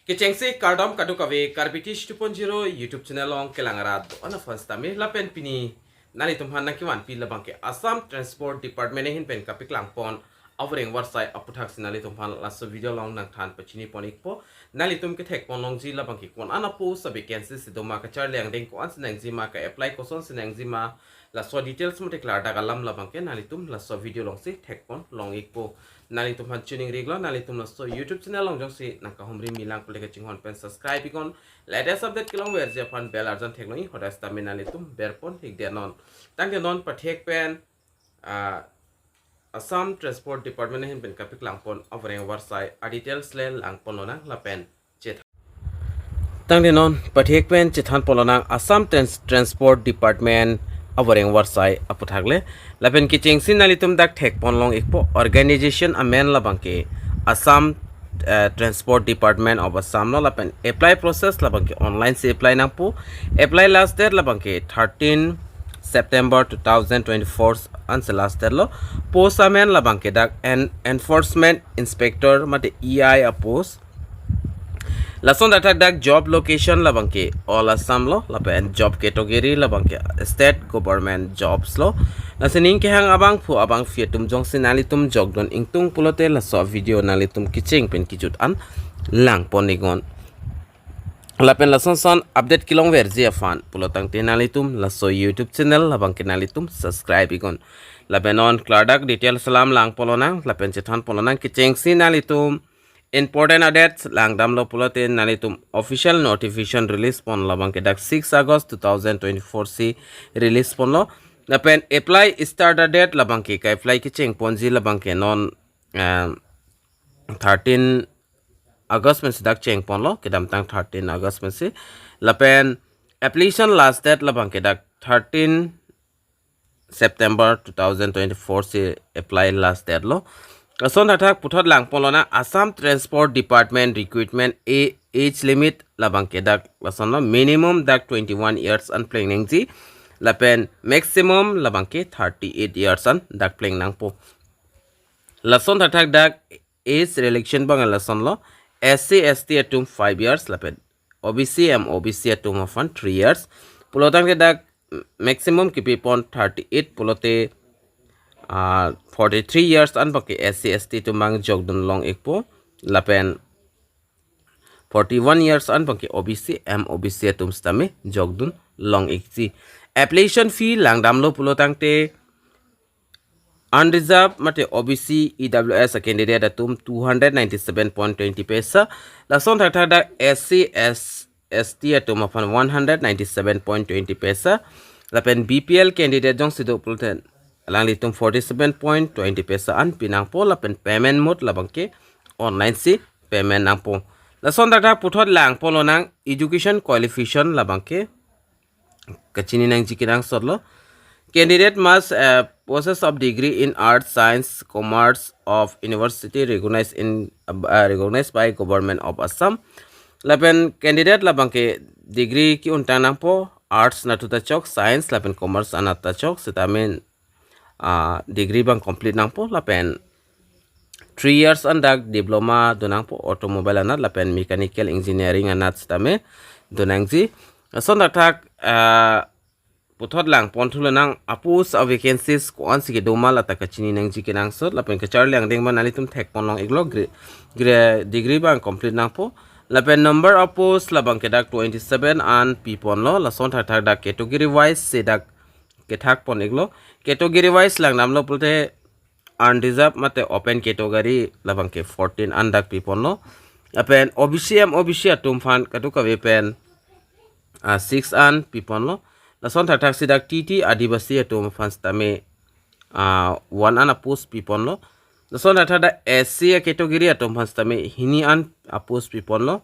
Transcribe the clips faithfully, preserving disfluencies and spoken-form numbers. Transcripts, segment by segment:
Kechengsi kardom kadokave Karbi Tish two point zero YouTube channel along kelang arat do-an aphan sitame lapen pini nanglitum aphan nangkevanpi labangke Assam Transport Department ahin pen kapaklangpon avoreng avarsai aputhaksi nanglitum aphan laso video along nangthan pachinipon ikpo. Nanglitum kethekpon longji labangke ko-an a-post a-vacancy si doma, kacharli angdeng ko-an si nangjima, ka-apply koson si nangjima, laso details mate klardak alam labangke nanglitum laso video alongsi thekpon long ikpo. Nanglitum aphan chiningrilo, nanglitum laso YouTube channel along jongsi nangkahumri milang pule kachinghon pen subscribe iknon. Latest update kelongverji aphan bell arjan theklong ik, hadak sitame nanglitum berpon ikdet non. Tangte non pathek pen, ah, Assam Transport Department ahin pen kapaklangpon avoreng avarsai a-details le langpon lonang lapen chethan. Tangte non pathek pen chethanpon lonang Assam Trans-, Transport Department avoreng avarsai aputhak le. Lapen kechengsi nanglitum dak thekpon long ikpo, organization amen labangke Assam, eh, Transport Department of Assam lo, lapen apply process labangke online si apply nangpo. Apply last date labangke thirteen September two thousand twenty-four ansi last date lo. Post amen labangke dak en-, Enforcement Inspector mate E I a-post. Lason thakthak dak job location labangke all Assam lo, lapen job category labangke state government jobs lo. Lasi ning kehang abangphu abangphi atum jongsi nanglitum jokdun ingtung pulote laso video nanglitum kecheng pen kejut an langpon iknon. Lapen lason son update kelongverji aphan pulo tangte nanglitum laso YouTube channel labangke nanglitum subscribe iknon. Lapen non klardak details alam langpon lonang lapen chethanpon lonang. Kechengsi nanglitum important a-dates langdamlo pulote nanglitum official notification release pon labangke dak six August two thousand twenty-four si release ponlo. Lapen apply start a-date labangke, ka-apply kechengponji labangke non, um, thirteen August pensi dak chengponlo, kedamtang thirteen August pensi. Lapen application last date labangke dak thirteen September two thousand twenty-four si apply last date lo. Lason thakthak puthot langpon lonang Assam Transport Department recruitment a-, age limit labangke dak lason lo, minimum dak twenty-one years an pleng nangji, lapen maximum labangke thirty-eight years an dak pleng nangpo. Lason thakthak dak age relaxation abang lason lo, S C, S T atum five years lapen O B C, M O B C atum aphan three years. Pulo tangte dak maximum kepipon thirty-eight pulote, ah, forty-three years an abangke S C, S T atum abang jokdun long ikpo, lapen forty-one years an abangke O B C, M O B C atum sitame jokdun long ikji. Application fee langdamlo pulo tangte unreserved mate O B C, E W S a-candidate atum two hundred ninety-seven point twenty paisa. Lason thakthak dak S C, S-, S T atum aphan one hundred ninety-seven point twenty paisa. Lapen B P L candidate jongsi do pulote alanglitum forty-seven point twenty paisa an pinangpo, lapen payment mode labangke online si payment nangpo. Lason thakthak puthot langpon lonang education qualification labangke kachini nangji kenangsot lo. Candidate must, uh, possess of degree in arts, science, commerce of university recognized in, uh, recognized by Government of Assam. Lapen candidate labangke degree ke-un tang nangpo, arts anatthu ta chok, science lapen commerce anatthu ta chok, sitame, ah, degree abang complete nangpo, lapen three years an dak diploma do nangpo automobile anat lapen mechanical engineering anat sitame do nangji. Lason thakthak, ah, puthot langpon thu lonang a-post a-vacancies ko-an si kedo ma lata kachini nangji kenangsot, lapen kacharli angdeng abang nanglitum thekpon long iklo, gra-, gra-, degree abang complete nangpo. Lapen number of post labangke dak twenty-seven an piponlo, lason thakthak dak category wise si dak kethakpon iklo. Category wise langdamlo pulote unreserved mate open category labangke fourteen an dak piponlo. Lapen O B C, M O B C atum aphan kadokave pen, ah, six an piponlo. Lason thakthaksi dak T T Adivasi atum aphan sitame, ah, one an a-post piponlo. Lason thakthak dak S C a-category atum aphan sitame hini an a-post piponlo.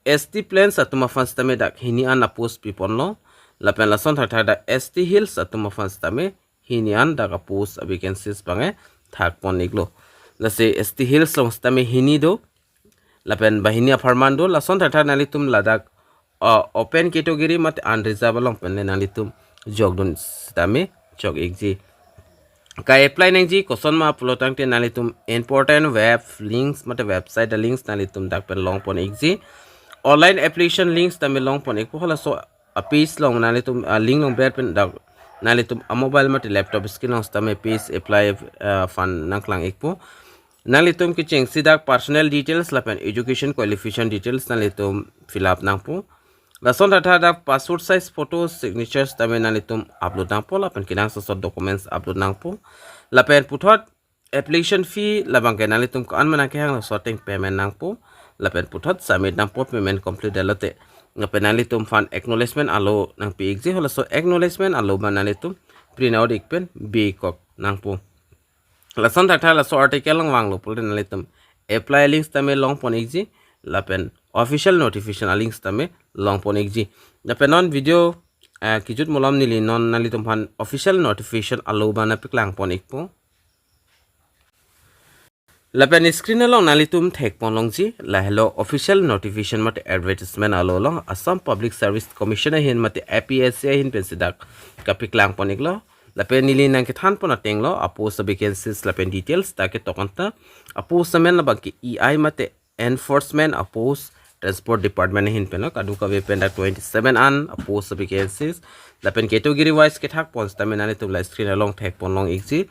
S T Plains atum aphan sitame dak hini an a-post piponlo. Lapen lason thakthak dak S T Hills atum aphan sitame hini an dak a-post a-vacancies abang thakpon iklo. Lasi S T Hills along sitame hini do. Lapen banghini apharman do, lason thakthak nanglitum ladak, uh, open category mate unreserved along pen le nanglitum jokdun sitame jok ikji. Ka-apply nangji kosonma pulo tangte nanglitum important web links mate website a-links nanglitum dak pen longpon ikji. Online application links tame longpon ikpo, halaso a page along nanglitum a link along ber pen dak nanglitum a mobile mate laptop screen along tame page apply uh, fund nangklang ikpo. Nanglitum kechengsi dak personal details lapen education qualification details nanglitum fill up nangpo. Lason thakthak dak passport size photo signatures tame nanglitum upload nangpo lapen kenangsot documents upload nangpo. Lapen puthot application fee labang ke nanglitum ko-an ma nangkehang laso ateng payment nangpo. Lapen puthot submit nangpo payment complete detlote. Lapen nanglitum aphan acknowledgement alo nangpi ikji, halaso acknowledgement alo ma nanglitum print out ik pen bikok nangpo. Lason thakthak laso article along vanglo pulote nanglitum apply links tame longpon ikji lapen official notification a links tame longpon ikji. Lapen non video uh, kijut molom neli non nanglitum aphan official notification alo bana paklangpon ikpo. Lapen screen along nanglitum thekpon longji, lahelo official notification mate advertisement alo along Assam Public Service Commission ahin mate A P S C ahin pensi dak kapaklangpon iklo. Lapen neli nangkethanpon atenglo a post vacancies lapen details ta ketok anta. A post amen labang ke E I mate enforcement a post, transport department ahin penlo, kadokave pen dak twenty seven an a post vacancies. Lapen category wise kethakpon sitame nanglitum la screen along thekpon long ikji.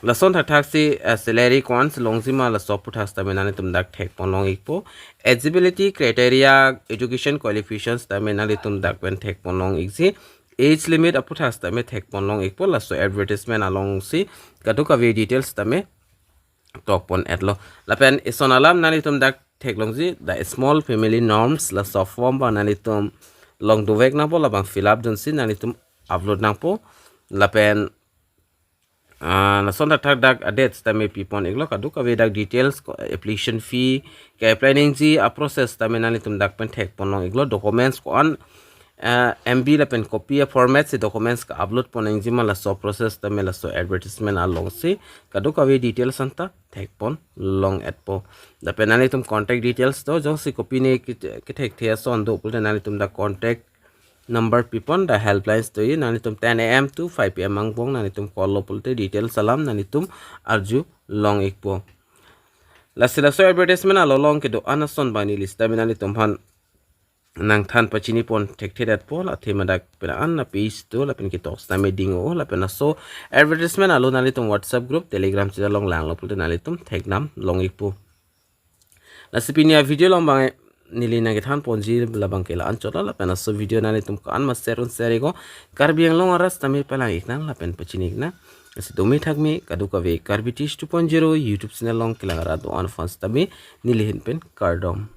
Lason thakthak si uh, salary ko-an si longji ma laso aputhak sitame nanglitum dak thekpon long ikpo. Eligibility criteria, education qualifications tame nanglitum dak pen thekpon long ikji. Age limit aputhak sitame thekpon long ikpo, laso advertisement along si kadokave details tame tokpon etlo. Lapen ison alam nanglitum dak theklongji, the small family norms, laso form abang nanglitum along dovek nangpo, labang fill up dunsi nanglitum upload nangpo. Lapen uh, lason thakthak dak a date sitame pipon iklo, kadokave dak details ko, application fee, ke apply nangji a process tame nanglitum dak pen thekpon long iklo, documents ko-an uh, M B lapen copy a format si documents ka upload pon nangji ma laso process tame laso advertisement along si kadokave details anta thekpon long etpo. Lapen nanglitum contact details do, jongsi kopine kethek the ason do pulote nanglitum dak contact number pipon, dak helplines do, nanglitum ten A M to five P M angbong nanglitum call lo pulote details alam nanglitum arju long ikpo. Lasi laso advertisement alo along kedo-an ason abang neli sitame nanglitum aphan nangthan pachinipon thekthe detpo, la athema dak pen an na page do, lapen ketok sitame ding-o, lapen laso advertisement alo nanglitum WhatsApp group, Telegram channel along langlo pulote nanglitum theknam long ikpo. Lasi pini a video along abang neli nangkethanponji labang ke la-anchot lo, lapen laso video nanglitum ko-an ma share un share iknon, Karbi Anglong arat tame palang iknang lapen pachini iknang. Lasi dome thakme kadokave Karbi Tish two point zero YouTube channel along kelang arat do-an aphan sitame neli ahin pen kardom.